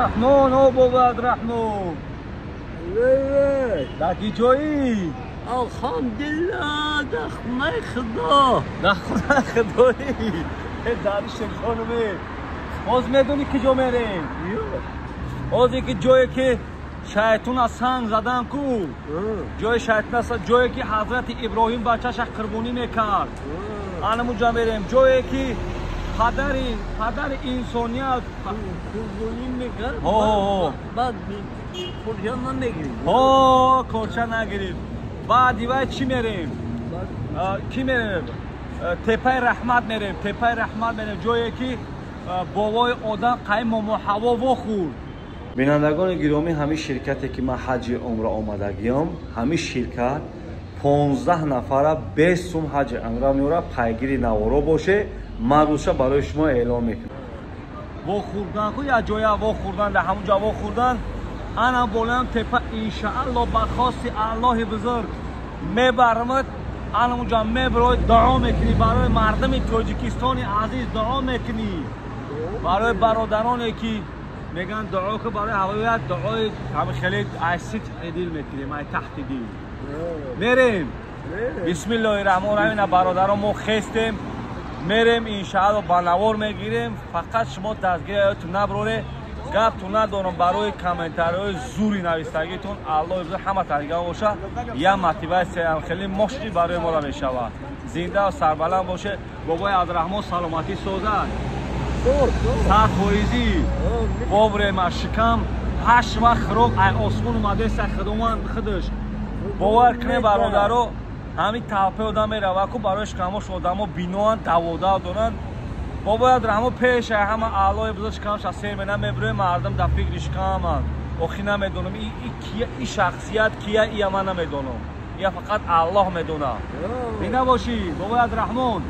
Раҳмон, о бобад Раҳмон. Дар ки ҷоӣ? Алҳамдулиллоҳ, дар хонаи Худо. Дар хонаи Худоӣ. Дари шиконуме. Боз медонӣ ки ҷо мерем? Бозе ки ҷое ки шайтона санг задан ку. Ҷои шайтона, ҷое ки ҳазрати Иброҳим бачаша қурбонӣ мекард. Анамуҷа мерем. Ҷое ки падари инсоният қурбонӣ мекард. Баъд корча намегирифт. Ҳо, корча нагирифт. Баъди вай чӣ мерем? Кӣ мерем? Тепаи Раҳмат мерем. Тепаи Раҳмат мерем. Ҷое ки бобои одам қайи Момо Ҳаво вохӯрд. Бинандагони гиромӣ, ҳамин ширкате ки ман ҳаҷи умра омадагиём, ҳамин ширкат 15 нафара 20 сум ҳаҷи умра меорад. Пайгири наворо боше, ман рӯзша барои шумо эълон мекунам. Вохӯрдан ку як ҷоя вохӯрдан, дар ҳамун ҷо вохӯрдан. Ана болоям тепа, иншаалло ба хости Аллоҳи бузург мебарамад. Ана унҷа мебирои, дуо мекунӣ барои мардуми Тоҷикистони азиз, дуо мекунӣ барои бародароне ки мегӯянд дуо ку барои ҳавоят, дуои ҳами хеле ай ситҳи дил мекунем, ай таҳти дил мерем. Бисмиллоҳи раҳмони раҳим. Ина бародарон, мо хестем, мерем, иншаалло ба навор мегирем. Фақат шумо дастгириятон наброре, гаптон надорам барои комментариҳои зури навистагитон. Аллоҳи бузург ҳама тариган боша, як мотиватсияам хеле мощи барои моро мешавад. Зинда сарбаланд боше. Бобои Абдураҳмон саломатӣ созад. 100%. Воврема шикам 8 вақт хӯрок ай осмон омадеса, худованд худаш. Бовар кунед, бародаро, ҳамин талпаи одам мерава ку барои шикамош одамо биноанд, даводав доранд. Бобои Абдураҳмон пеша ҳама Аллоҳи бузург шикамша сер мена мебирои, мардум дар фикри шикаманд. Охи намедонам и шахсият кия, ия ман намедонам. Ия фақат Аллоҳ медонад. Зинда бошӣ, бобои Абдураҳмон.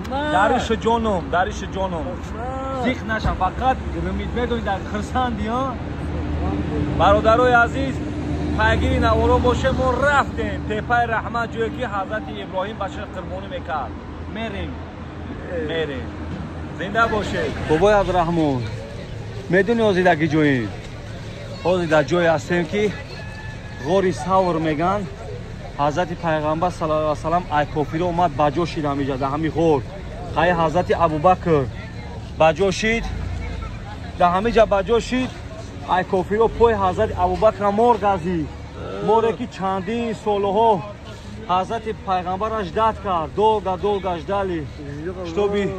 Дариши ҷоном, дариши ҷоном. Зиқ наша, фақат румид медонӣ дар хирсанди, а? Бародарои азиз, пайгири наворо боше, мо рафтем тепаи Раҳмат, ҷое ки ҳазрати Иброҳим бачаша қурбонӣ мекард. Мерем, мерем. Зинда бошед. Бобои Абдураҳмон, медонӣ ҳозир дар ки ҷоем? Ҳозир дар ҷое ҳастем ки ғори Савр мегӯянд. Ҳазрати Пайғамбар саллаллоҳу алайҳи васаллам ай кофиро омад, ба ҷо шид ҳамиҷа дар ҳамин ғор. Қай ҳазрати Абубакр ба ҷо шид, дар ҳамиҷа ба ҷо шид. Ай кофиро пои ҳазрати Абубакра мор газид. Море ки чандин солҳо ҳазрати Пайғамбараш ждать кард, долго долго ждали,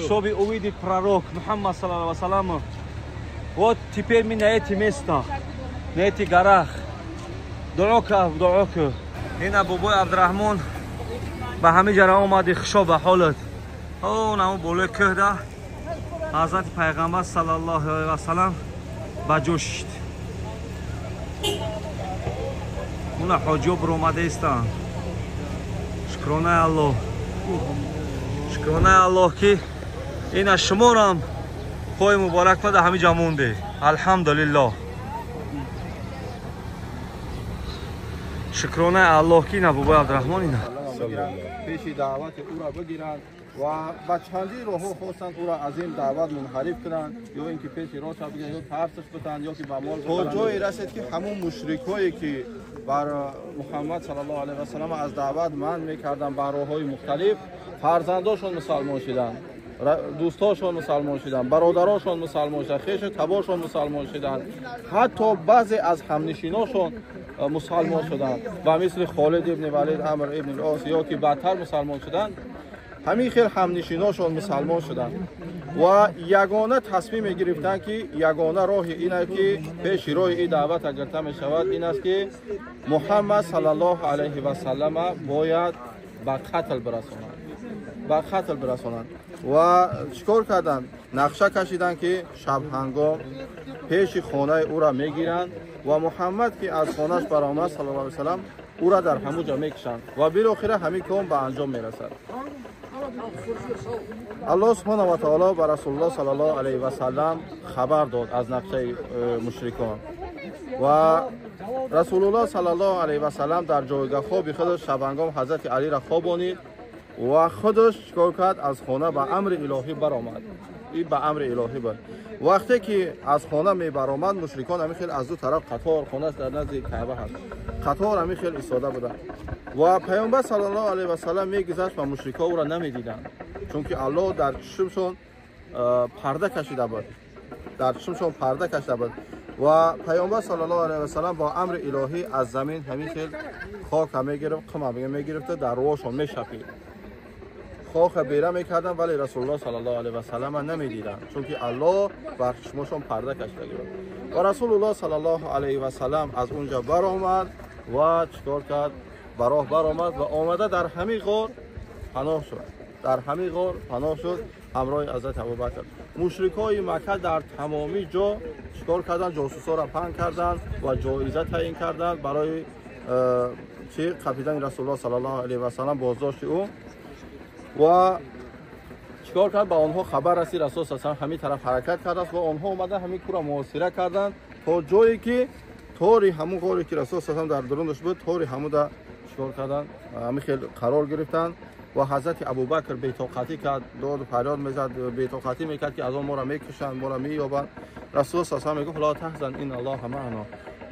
чтобы увидеть пророк Мухаммад саллаллоҳу алайҳи васаллам. Вот теперь мы на эти места, на эти горах. Дуо кар, дуо кар. Ина бобои Абдураҳмон ба ҳамин ҷара омади, хушо ба ҳолат. О, намо болои кӯҳда ҳазрати Пайғамбар саллаллоҳу алайҳи васаллам ба ҷо шид. Уна ҳоҷиё биромадаистанд. Шукронаи Аллоҳ, шукронаи Аллоҳ ки ина шуморам пои муборак ма дар ҳамин ҷа монде. Алҳамдулиллоҳ, шукронаи Аллоҳ ки ина бобои Абдураҳмон ина пеши даъвати ӯро бигиранд ва ба чандин роҳҳо хостанд ӯро аз ин даъват мунҳариф кунанд, ё ин ки пеши роҳша бигиранд, ё тарсаш битанд, ё ки ба мол. То ҷое расид ки ҳамун мушрикҳое ки бар Муҳаммад саллаллоҳу алайҳи васаллам аз даъват манъ мекарданд ба роҳҳои мухталиф, фарзандошон мусалмон шиданд, дӯстошон мусалмон шиданд, бародарошон мусалмон шиданд, хешу табошон мусалмон шиданд, ҳатто баъзе аз ҳамнишиношон мусалмон шуданд ва мисли Холид ибни Валид, Амр ибни Ос, ё ки баъдтар мусалмон шуданд, ҳамин хел ҳамнишиношон мусалмон шуданд ва ягона тасмиме гирифтанд ки ягона роҳи ин аст ки пеши роҳи ин даъват гирифта мешавад, ин аст ки Муҳаммад саллаллоҳу алайҳи васаллама бояд ба қатл бирасонанд, ба қатл бирасонанд. Ва чӣ кор карданд? Нақша кашиданд ки шабҳангом пеши хонаи ӯра мегиранд ва Муҳаммад ки аз хонааш баромад саллаллоҳу алайҳи васаллам, ӯра дар ҳамун ҷо мекушанд ва билохира ҳамин ком ба анҷом мерасад. Аллоҳ субҳонаҳу ва таоло ба Расулуллоҳ саллаллоҳу алайҳи васаллам хабар дод аз нақшаи мушрикон ва Расулуллоҳ саллаллоҳу алайҳи васаллам дар ҷойгоҳ хоби худаш шабҳангом ҳазрати Алиро хобонид ва худаш чикор кард? Аз хона ба амри илоҳӣ баромад. Ин ба амри илоҳӣ буд. Вақте ки аз хона мебаромад, мушрикон ҳамин хел аз ду тараф қатор, хонаш дар назди Каъба ҳаст, қатор ҳамин хел истода буданд ва Паёмбар саллаллоҳу алайҳи васаллам мегузашт ва мушрикҳо ӯро намедиданд, чунки Аллоҳ дар чашмшон парда кашида буд, дар чашмшон парда кашида буд. Ва Паёмбар саллаллоҳу алайҳи васаллам бо амри илоҳӣ аз замин ҳамин хел хок мегирифт, қум мегирифт, дар рӯшон мешапид, хока бера мекарданд, вале Расулуллоҳ саллаллоҳу алайҳи васаллам намедиданд, чунки Аллоҳ бар чашмашон парда кашида буд. Ва Расулуллоҳ саллаллоҳу алайҳи васаллам аз онҷо баромад ва чикор кард? Ба роҳ баромад ва омада дар ҳамин ғор паноҳ шуд. Дар ҳамин ғор паноҳ шуд ҳамроҳи ҳазрати Абубакр. Мушрикои Макка дар тамоми ҷо чикор карданд? Ҷосусҳоро паҳн карданд ва ҷоиза таъин карданд барои чи қапидани Расулуллоҳ саллаллоҳу алайҳи васаллам, боздошти ӯ. Ва чикор кард? Ба онҳо хабар расид, Расул саллаллоҳу алайҳи васаллам ҳамин тараф ҳаракат кардааст ва онҳо омада ҳамин кӯра муҳосира карданд то ҷое ки тори ҳамун ғоре ки Расул саллаллоҳу алайҳи васаллам дар дарунаш буд, тори ҳамуда чикор карданд? ҳамин хел қарор гирифтанд. Ва ҳазрати Абубакр бетоқатӣ кард, дод фарёд мезад, бетоқатӣ мекард ки аз он моро мекушанд, моро меёбанд. Расул саллаллоҳу алайҳи васаллам мегуфт: ла таҳзан инналлоҳа маъано,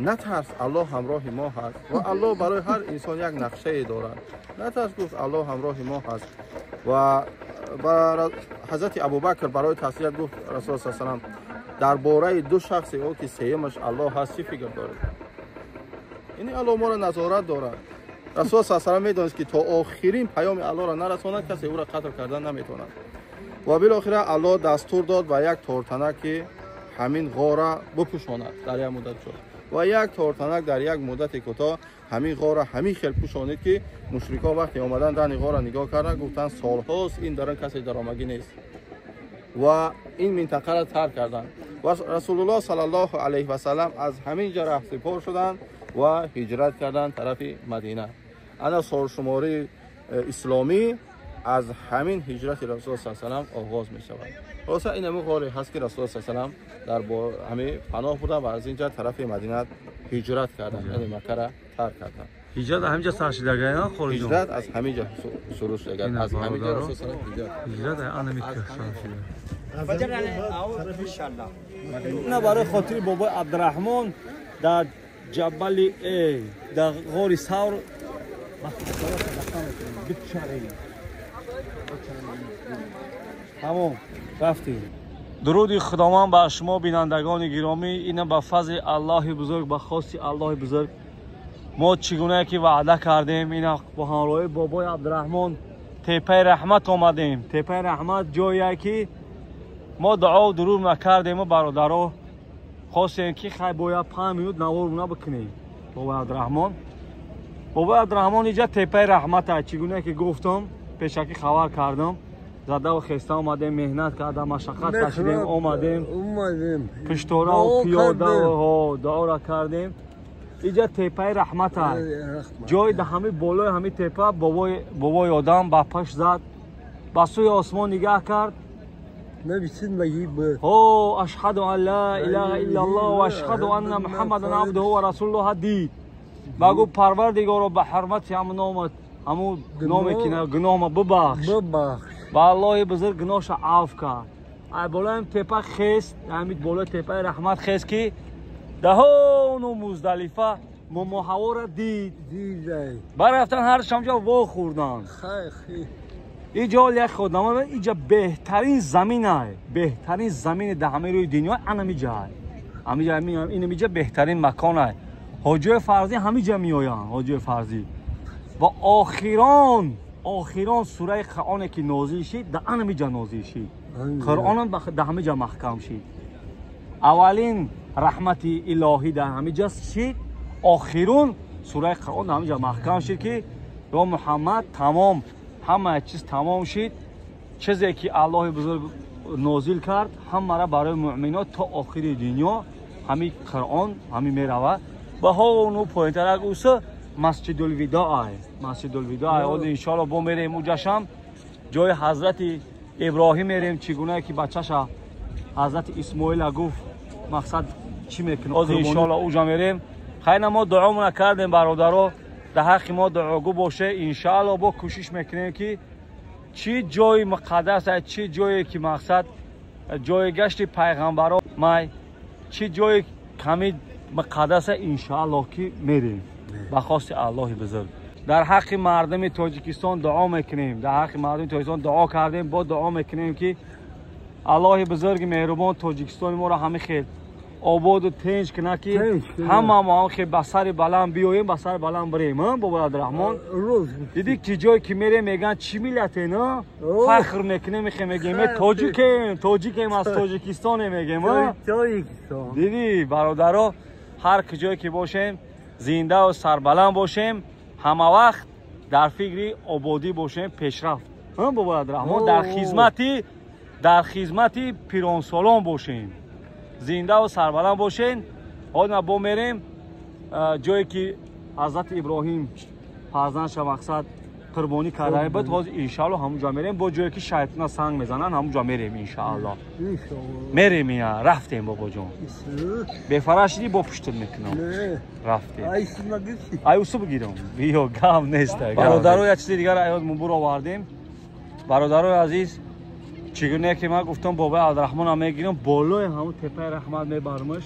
натарс, Аллоҳ ҳамроҳи мо ҳаст ва Аллоҳ барои ҳар инсон як нақшае дорад. Натарс, гуфт, Аллоҳ ҳамроҳи мо ҳаст. Ва ҳазрати Абубакр барои таслият гуфт Расул саллаллоҳу алайҳи васаллам: дар бораи ду шахсе ӯ ки сеюмаш Аллоҳ ҳаст чӣ фикр доред? Ини Аллоҳ моро назорат дорад. Расул саллаллоҳу алайҳи васаллам медонист ки то охирин паёми Аллоҳро нарасонад, касе ӯро қатл кардан наметавонад. Ва билохира Аллоҳ дастур дод ба як тортанак ки ҳамин ғора бипӯшонад дар як муддат шуд. Ва як тортанак дар як муддати кӯтоҳ ҳамин ғора ҳамин хел пӯшонид ки мушрикон вақте омадан дани ғора нигоҳ карданд, гуфтанд солҳост ин дар он касе даромагӣ нест ва ин минтақаро тарк карданд. Ва Расулуллоҳ саллаллоҳу алайҳи васаллам аз ҳамин ҷо раҳсипор шуданд ва ҳиҷрат карданд тарафи Мадина. Ана солшумории исломӣ аз ҳамин ҳиҷрати Расул саллаллоҳу алайҳи васаллам оғоз мешавад. Хулоса ин ҳамин ғоре ҳаст ки Расул саллаллоҳу алайҳи васаллам дар ҳамин паноҳ буданд ва аз инҷа тарафи Мадина ҳиҷрат карданд, яъне Маккаро тарк карданд. Ҳиҷрат аз ҳаминҷа сар шуда гаян хориҷ. Ҳиҷрат аз ҳаминҷа шурӯъ шуда, аз ҳаминҷа Расул саллаллоҳу алайҳи васаллам ҳиҷрат аз ҳамин сар шуда. На барои хотири бобои Абдураҳмон дар ҷабали дар ғори Савр тамом рафтем. Дуруди Худованд ба шумо бинандагони гиромӣ. Ина ба фазли Аллоҳи бузург, ба хости Аллоҳи бузург мо чӣ гуна ки ваъда кардем, ина бо ҳамроҳи бобои Абдураҳмон тепаи раҳмат омадем. Тепаи раҳмат ҷое ки мо дуо дуруд накардем, бародаро хостем ки хай бояд 5 минут навор бикунем. Бобои Абдураҳмон, бобои Абдураҳмон инҷа тепаи раҳмат аст. Чӣ гуна ки гуфтам, пешакӣ хабар кардам, задаву хеста омадем, меҳнат кардам, машаққат кашидем, омадем пиштораву пиёдаву дуоро кардем. Инҷа тепаи раҳмат аст. Ҷои да ҳамин болои ҳамин тепа бобои одам ба пашт зад, ба сӯи осмон нигаҳ кард. Ашҳаду ан ла илаҳа иллаллоҳ ва ашҳаду анна муҳаммадан абдуҳу ва расулуҳ дид ва гуфт: Парвардигоро, ба ҳурмати ҳамун номат, ҳамун гуноҳе ки гуноҳма бибахш. Ба Аллоҳи бузург гуноҳша афв кард. Ай болои тепа хест, ҳамин болои тепаи раҳмат хест ки даҳону Муздалифа момоҳаворо дид. Барафтан ҳар шамҷа вохӯрданд. Иҷо як худнамо, иҷа беҳтарин замин ай, беҳтарин замини дар ҳамаи рӯи дунё анамиҷа ай. Ҳамиҷа инамиҷа беҳтарин макон ай. Ҳоҷиёи фарзӣ ҳамиҷа меоянд, ҳоҷиёи фарзӣ. Ва охирон сураи Қуръоне ки нозил шид, дар анамиҷа нозил шид. Қуръонам дар ҳамиҷа маҳкам шид. Аввалин раҳмати илоҳӣ дар ҳамиҷа шид, охирун сураи Қуръон дар ҳамиҷа маҳкам шид ки ё Муҳаммад тамом, ҳама чиз тамом шид. Чизе ки Аллоҳи бузург нозил кард, ҳамаро барои муъминот то охири дунё ҳамин Қуръон ҳамин меравад. Ва ҳону поинтарак уса Масҷидулвидоъ ай, Масҷидулвидоъ ай. Ҳозир иншоалло бо мерем уҷашам, ҷои ҳазрати Иброҳим мерем, чӣ гуна ки бачаша ҳазрати Исмоила гуфт мақсад чӣ мекунад. Ҳозир иншоалло уҷа мерем. Хайна мо дуомона кардем бародаро, дар ҳаққи мо дуогӯ боше. Иншоалло бо кӯшиш мекунем ки чӣ ҷои муқаддас аст, чӣ ҷое ки мақсад ҷои гашти пайғамбаро май, чӣ ҷои ками муқаддаса, иншоаллоҳ ки мерем ба хости Аллоҳи бузург. Дар ҳаққи мардуми Тоҷикистон дуо мекунем, дар ҳаққи мардуми Тоҷикистон дуо кардем, бо дуо мекунем ки Аллоҳи бузурги меҳрубон Тоҷикистони моро ҳамин хел ободу тинҷ кунад, ки ҳама мо ҳам хел ба сари баланд биёем, ба сари баланд бирем. Бобои Абдураҳмон, дидӣ ки ҷое ки мерем мегӯянд чӣ миллате, на фахр мекунем, мегӯем тоҷикем, тоҷикем, аз Тоҷикистонем мегӯем. Дидӣ бародаро, ҳар куҷое ки бошем зиндаву сарбаланд бошем, ҳама вақт дар фикри ободӣ бошем, пешрафт. Бобои Абдураҳмон, дар хизмати пиронсолон бошем, зиндаву сарбаланд бошем. Ҳозир бо мерем ҷое ки ҳазрати Иброҳим фарзандша мақсад қурбонӣ карда буд, ҳозир иншаалло ҳамун ҷо мерем. Бо ҷое ки шайтона санг мезананд, ҳамун ҷо мерем иншаалло. Мерем, ина рафтем бобоҷон. Бефара шидӣ, бо пуштат мекунам. Рафтем. Ай усу бигирам. Биё, гап нест. Бародаро, як чизи дигар аёд мубур овардем. Бародарои азиз, чӣ гуна ки ман гуфтам, бобои Абдураҳмонам мегирам, болои ҳамун теппаи раҳмат мебармаш,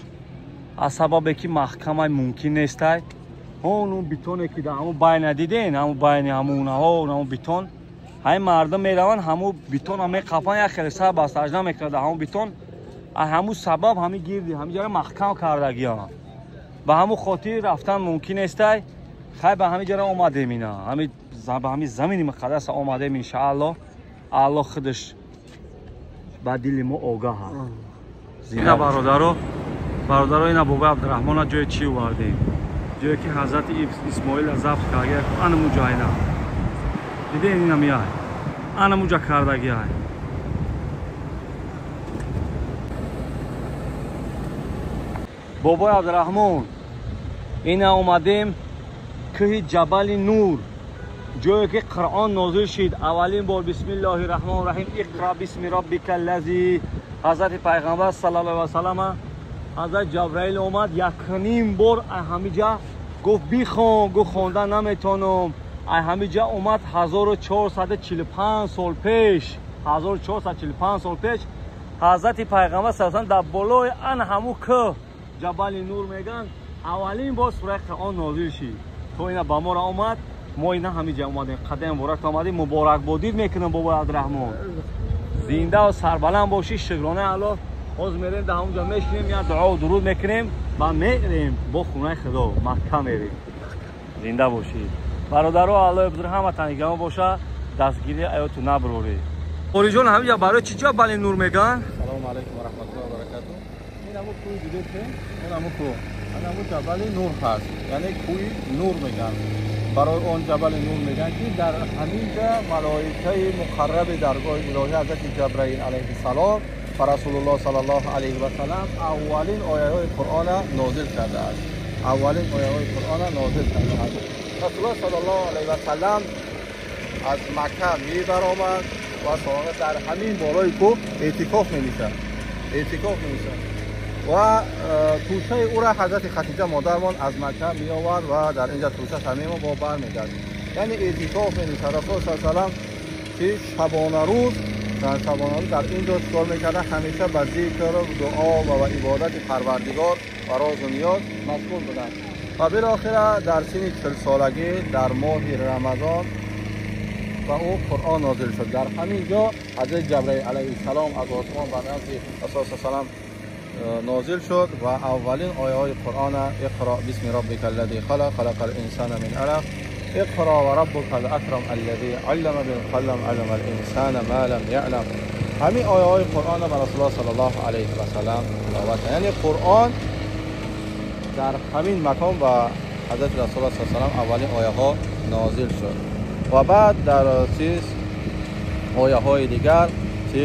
аз сабабе ки маҳкамай мумкин нестай. Он битоне ки дар ҳамун байна диден, ҳамун байни ҳамунаҳо, ҳамун битон, ҳамин мардум мераванд, ҳамун битона меқафанд, як хеле сар ба саҷда мекунад ҳамун битон. Аз ҳамун сабаб ҳамин гирди ҳамин ҷара маҳкам кардагиям. Ба ҳамун хотир рафтан мумкин нестай. Хай ба ҳамин ҷара омадем, ина ба ҳамин замини муқаддаса омадем, иншаалло. Аллоҳ худаш ба дили мо огаҳ аст. Ина бародаро, бародаро, ина бобои Абдураҳмона ҷои чӣ овардем? Ҷое ки ҳазрати Исмоил забҳ карда, ана муҷа ина. Дидем ина миай. Ана муҷа кардагиай. Бобои Абдураҳмон, ина омадем кӯҳи Ҷабали Нур, ҷое ки Қуръон нозил шид аввалин бор. Бисмиллоҳи раҳмони раҳим, иқра бисми роббика ллази. Ҳазрати пайғамбар саллаллоҳу алайҳи васаллам, ҳазрат Ҷабраил омад якним бор ҳамиҷа гуфт бихон, гуфт хонда наметонам. Ҳамиҷа омад 1445 сол пеш, 1445 сол пеш ҳазрати пайғамбар саллаллоҳу алайҳи васаллам дар болои ан ҳамун кӯҳ Ҷабали Нур мегӯянд аввалин бор сураи Қуръон нозил шид. То ина ба моро омад, мо ина ҳамиҷа омадем, қадам муборак омадем, муборакбодид мекунам бобои Абдураҳмон. Зиндаву сарбаланд бошӣ, шукронаи Аллоҳ. Ҳозир мерем дар ҳамунҷо мешинем, як дуову дуруд мекунем ва мерем бо хонаи Худо, Макка мерем. Зинда бошӣ бародаро, Аллоҳи бузург ҳаматон нигаҳбон боша, дастгирии аёту наброред. Ориҷон, ҳаминҷа барои чӣ Ҷабали Нур мегӯянд? Салому алайкум ва раҳматуллоҳи ва баракатуҳ. Ин ҳамун кӯҳи дидед, ин ҳамун кӯҳ, ин ҳамун Ҷабали Нур ҳаст, яъне кӯҳи Нур мегӯянд. Барои он Ҷабали Нур мегӯянд ки дар ҳамин ҷа малоикаи муқарраби даргоҳи илоҳӣ ҳазрати Ҷабраил алайҳиссалом ба Расулуллоҳ саллаллоҳу алайҳи васаллам аввалин ояҳои Қуръонро нозил кардааст. Аввалин ояҳои Қуръонро нозил кардааст. Расулуллоҳ саллаллоҳу алайҳи васаллам аз Макка мебаромад ва дар ҳамин болои кӯҳ эътикоф менишаст. Эътикоф менишаст ва тӯшаи ӯро ҳазрати Хатиҷа модармон аз Макка меовард ва дар инҷа тӯшааш ҳамин бо бармегардид. Яъне эътикоф менишаст. Расулуллоҳ саллаллоҳу алайҳи васаллам ки шабонарӯз дар ин ҷо чикор мекарданд? Ҳамеша ба зикр, дуо ва ибодати Парвардигор ва розу ниёз машғул буданд. Ва билохира дар синни 40 солагӣ дар моҳи Рамазон ба ӯ Қуръон нозил шуд. Дар ҳамин ҷо ҳазрати Ҷабраил алайҳиссалом аз осмон ба назди Расул саллаллоҳу алайҳи васаллам нозил шуд ва аввалин ояҳои Қуръон иқро бисми роббика аллази халақ, халақал инсана мин алақ, иқро ва роббукал акрам аллази аллама бил қалам, алламал инсана ма лам яълам. ҳамин ояҳои Қуръон ба Расулуллоҳ саллаллоҳу алайҳи васаллам тиловат кард. Яъне Қуръон дар ҳамин макон ба ҳазрати Расулуллоҳ саллаллоҳу алайҳи васаллам аввалин ояҳо нозил шуд ва баъд дар чиз ояҳои дигар чи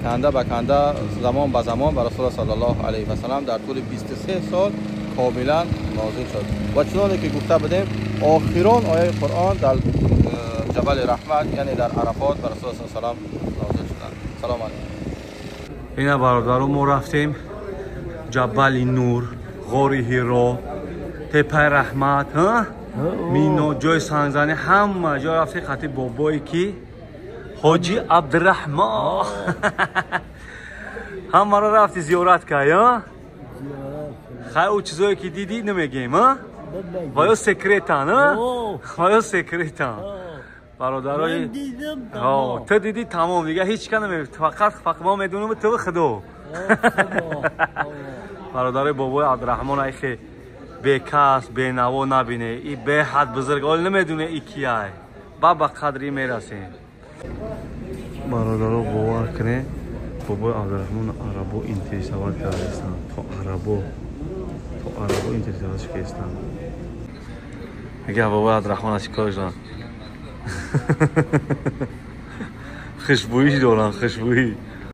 канда ба канда, замон ба замон ба Расулуллоҳ саллаллоҳу алайҳи васаллам дар тӯли 23 сол комилан нозил шуд. Ва чуноне ки гуфта будем, охирон ояи Қуръон дар Ҷабали Раҳмат, яъне дар Арафот ба Расулуллоҳ саллаллоҳу алайҳи васаллам нозил шуданд. Салом алайкум. Ина бародаро, мо рафтем Ҷабали Нур, ғори Ҳиро, теппаи Раҳмат, мино, ҷои сангзанӣ, ҳама ҷо рафтем хати бобое ки ҳоҷи Абдураҳмон. Ҳамаро рафти зиёрат кай, а? Хай, ӯ чизое ки дидӣ намегем, а? Ва ё секретан, а? Ва ё секретан. Бародарои, ту дидӣ, тамом, дига ҳеҷ ка наме, фақат мо медонем, ту худо. Бародарои, бобои Абдураҳмон айхе бекас бенаво набине, и беҳад бузург, оли намедоне и кияй, ба қадри мерасем. Бародаро, бовар кунед, бобои Абдураҳмон арабо интересовать кардаистанд, то арабо интересовать кардастанд. Мега, бобои Абдураҳмон аз чӣ кор доранд? Хушбӯӣ доранд, хушбӯӣ.